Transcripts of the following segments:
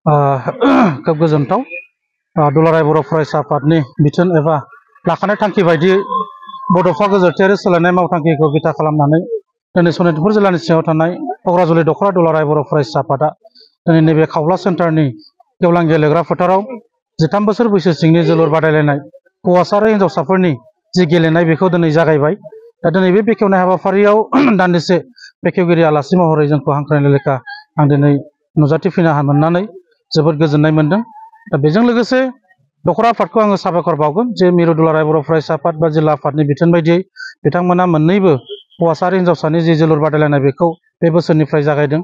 खोब गोजोनथाव दुलाराय बर' फरायसा आफादनि बिथोन एबा लाखानाय थांखि बायदियै बड'फा गोजोरथियारि सोलायनाय मावथांखिखौ बिथा खालामनानै दिनै सनितपुर जिल्लानि सिङाव थानाय क'क्राझार दख'रा दुलाराय बर' फरायसा आफादा दिनै नैबे खावला सेन्टारनि गेवलां गेलेग्रा फोथाराव 13 बोसोर बैसो सिंनि जोलुर बादायलायनाय हौवासा आरो हिन्जावसाफोरनि जि गेलेनाय बेखौ दिनै जागायबाय। दा दिनै बे बेखेवनाय हाबाफारियाव दान्दिसे बेखेवगिरि आलासि महरै जोंखौ हांख्रायनाय लेखा आं दिनै नुजाथिफैनो मोननानै जोबोद गोजोननाय मोनदों। दा बेजों लोगोसे दख'रा आफादखौ आङो साबायखर बावगोन जे मिरु दुलाराय बर' फरायसा आफाद बा जिल्ला आफादनि बिथोन बायदियै बिथांमोना मोननैबो हौवासा आरो हिन्जावसानि जि जोलुर बादायलायनाय बेखौ बे बोसोरनिफ्राय जागायदों।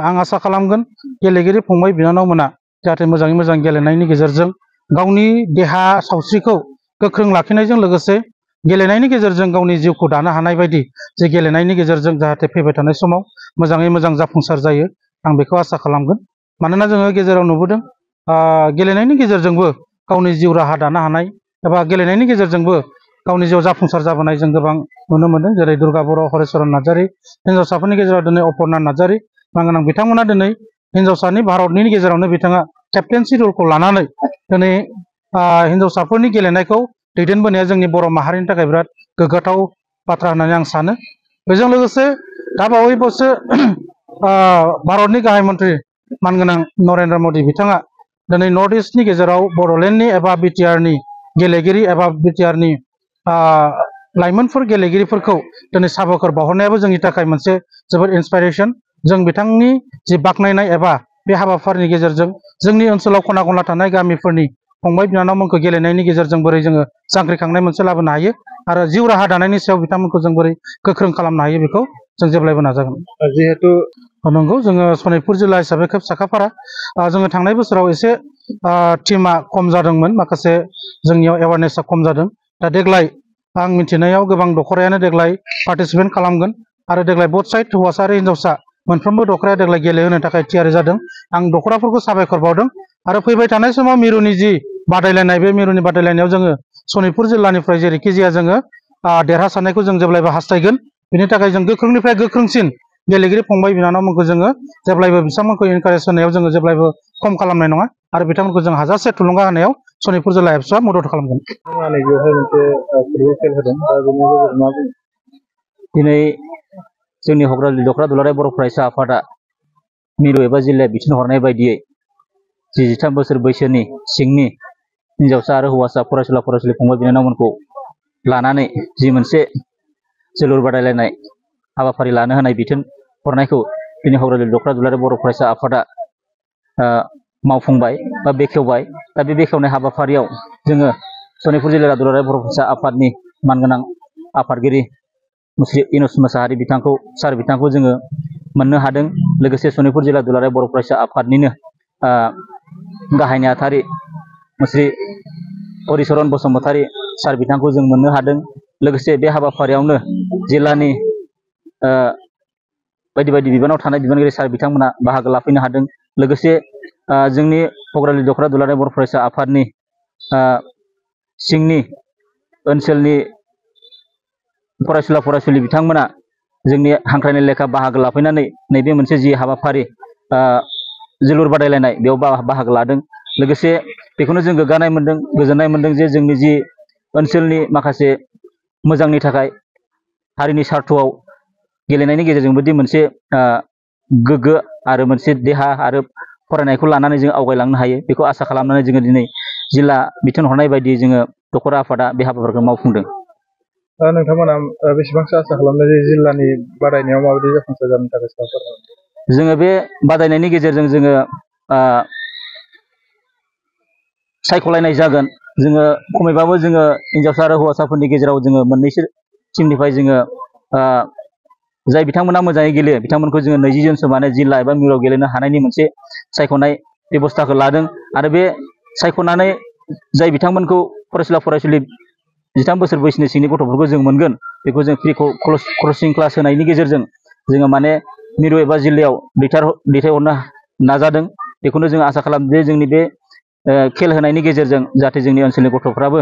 आं आसा खालामगोन गेलेगिरि फंबाय बिनानावमोना जाहाथे मोजाङै मोजां गेलेनायनि गेजेरजों गावनि देहा सावस्रिखौ गोख्रों लाखिनायजों लोगोसे गेलेनायनि गेजेरजों गावनि जिउखौ दानो हानाय बायदि जे गेलेनायनि गेजेरजों जाहाथे फैबाय थानाय समाव मोजाङै मोजां जाफुंसार जायो आं बेखौ आसा खालामगोन। मानोना जोङो गेजेराव नुबोदों गेलेनायनि गेजेरजोंबो गावनि जिउ राहा दानो हानाय एबा गेलेनायनि गेजेरजोंबो गावनि जिउआव जाफुंसार जाबोनाय जों गोबां नुनो मोनदों। जेरै दुर्गा बर', हलिचरन नार्जारी, हिन्जावसाफोरनि गेजेराव दिनै अपर्ना नार्जारी मानगोनां बिथांमोना दिनै हिन्जावसानि भारतनि गेजेरावनो बिथाङा केप्टेनसि रलखौ लानानै दिनै हिन्जावसाफोरनि गेलेनायखौ दैदेनबोनाया जोंनि बर' माहारिनि थाखाय बिराद गोग्गाथाव बाथ्रा होननानै आं सानो। बेजों लोगोसे दा बावैसो भारतनि गाहाय मन्थ्रि मानगोनां नरेन्द्र मदि बिथाङा दिनै नर्थ इस्टनि गेजेराव बड'लेण्डनि एबा बिटिआरनि गेलेगिरि एबा बिटिआरनि लाइमोनफोर गेलेगिरिफोरखौ दिनै साबायखर बावहरनायाबो जोंनि थाखाय मोनसे जोबोद इन्सपाइरेसन। जों बिथांनि जि बाख्नायनाय एबा बे हाबाफारिनि गेजेरजों जोंनि ओनसोलाव खना खनला थानाय गामिफोरनि फंबाय बिनानावमोनखौ गेलेनायनि गेजेरजों बोरै जोङो जांख्रिखांनाय मोनसे लाबोनो हायो आरो जिउ राहा दानायनि सायाव बिथांमोनखौ जों बोरै गोख्रों खालामनो हायो बेखौ जों जेब्लायबो नाजागोन। जिहेतु नंगौ जोङो सनितपुर जिल्ला हिसाबै खोब साखाफारा जोङो थांनाय बोसोराव एसे टिमा खम जादोंमोन, माखासे जोंनियाव एवारनेसा खम जादों। दा देग्लाय आं मिथिनायाव गोबां दख'रायानो देग्लाय पार्टिसिपेट खालामगोन आरो देग्लाय बथ साइड हौवासा आरो हिन्जावसा मोनफ्रोमबो दख'राया देग्लाय गेलेहोनो थाखाय थियारि जादों। आं दख'राफोरखौ साबायखर बावदों आरो फैबाय थानाय समाव मिरुनि जि बादायलायनाय बे मिरुनि बादायलायनायाव जोङो सनितपुर जिल्लानिफ्राय जेरैखि जाया जोङो देरहासारनायखौ जों जेब्लायबो हास्थायगोन। बेनि थाखाय जों गोख्रोंनिफ्राय गोख्रोंसिन गेलेगिरि फंबाय बिनानावमोनखौ जोङो जेब्लायबो बिथांमोनखौ इनकारेज होनायाव जोङो जेब्लायबो खम खालामनाय नङा आरो बिथांमोनखौ जों हाजासे थुलुंगा होनायाव सनितपुर जिल्ला एबसुआ मदद खालामगोन। दिनै जोंनि दख'रा दुलाराय बर' फरायसा आफादा मिरु एबा जिल्लाया बिथोन हरनाय बायदियै 13 बोसोर बैसोनि सिंनि हिन्जावसा आरो हौवासा फरायसुला फरायसुलि फंबाय बिनानावमोनखौ लानानै जि मोनसे जोलुर बादायलायनाय हाबाफारि लानो होनाय बिथोन हरनायखौ दिनै दख'रा दुलाराय बर' फरायसा आफादा मावफुंबाय बा बेखेवबाय। दा बे बेखेवनाय हाबाफारियाव जोङो सनितपुर जिल्ला दुलाराय बर' फरायसा आफादनि मानगोनां आफादगिरि मुस्रि इनुस मोसाहारि सार बिथांखौ जोङो मोननो हादों। लोगोसे सनितपुर जिल्ला दुलाराय बर' फरायसा आफादनिनो गाहाय नेहाथारि मुस्रि हरिचरन बसुमतारी सार बिथांखौ जों मोननो हादों। लोगोसे बे हाबाफारियावनो जिल्लानि बायदि बायदि बिबानाव थानाय बिबानगिरि सार बिथांमोना बाहागो लाफैनो हादों। लोगोसे जोंनि क'क्राझार दख'रा दुलाराय बर' फरायसा आफादनि सिंनि ओनसोलनि फरायसुला फरायसुलि बिथांमोना जोंनि हांख्रायनाय लेखा बाहागो लाफैनानै नैबे मोनसे जि हाबाफारि जोलुर बादायलायनाय बेयाव बाहागो लादों। लोगोसे बेखौनो जों गोग्गानाय मोनदों, गोजोननाय मोनदों जे जोंनि जि ओनसोलनि माखासे मोजांनि थाखाय हारिनि सार्थआव गेलेनायनि गेजेरजोंबो दि मोनसे गोग्गो आरो मोनसे देहा आरो फरायनायखौ लानानै जों आवगायलांनो हायो, बेखौ आसा खालामनानै जोङो दिनै जिल्ला बिथोन हरनाय बायदियै जोङो दख'रा आफादा बे हाबाफारिखौ मावफुंदों। नोंथांमोना बेसेबांसो आसा खालामनाय जायो जिल्लानि बादायनायाव माबायदि जाफुंसार जानो थाखाय साबायखर? जोङो बे बादायनायनि गेजेरजों जोङो सायख'लायनाय जागोन। जोङो खमैबाबो जोङो हिन्जावसा आरो हौवासाफोरनि गेजेराव जोङो मोननैसो टिमनिफ्राय जोङो जाय बिथांमोना मोजाङै गेलेयो बिथांमोनखौ जोङो 20 जनसो माने जिल्ला एबा मिरुआव गेलेनो हानायनि मोनसे सायख'नाय बेबस्थाखौ लादों। आरो बे सायख'नानै जाय बिथांमोनखौ फरायसुला फरायसुलि 13 बोसोर बैसोनि सिंनि गथ'फोरखौ जों मोनगोन, बेखौ जों फ्रि क्रसिं क्लास होनायनि गेजेरजों जोङो माने मिरु एबा जिल्लायाव दैथायहरनो नाजादों। बेखौनो जों आसा खालामदों जे जोंनि बे खेल होनायनि गेजेरजों जाहाथे जोंनि ओनसोलनि गथ'फ्राबो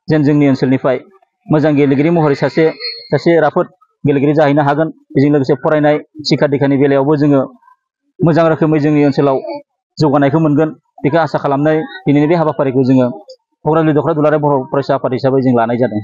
जेन जोंनि ओनसोलनिफ्राय मोजां गेलेगिरि महरै सासे राफोद गेलेगिरि जाहैनो हागोन। बेजों लोगोसे फरायनाय शिक्षा दिक्षानि बेलायावबो जोङो मोजां रोखोमै जोंनि ओनसोलाव जौगानायखौ मोनगोन बेखौ आसा खालामनाय दिनैनि बे हाबाफारिखौ जोङो क'क्राझार दख'रा दुलाराय बर' फरायसा आफाद हिसाबै जों लानाय जादों।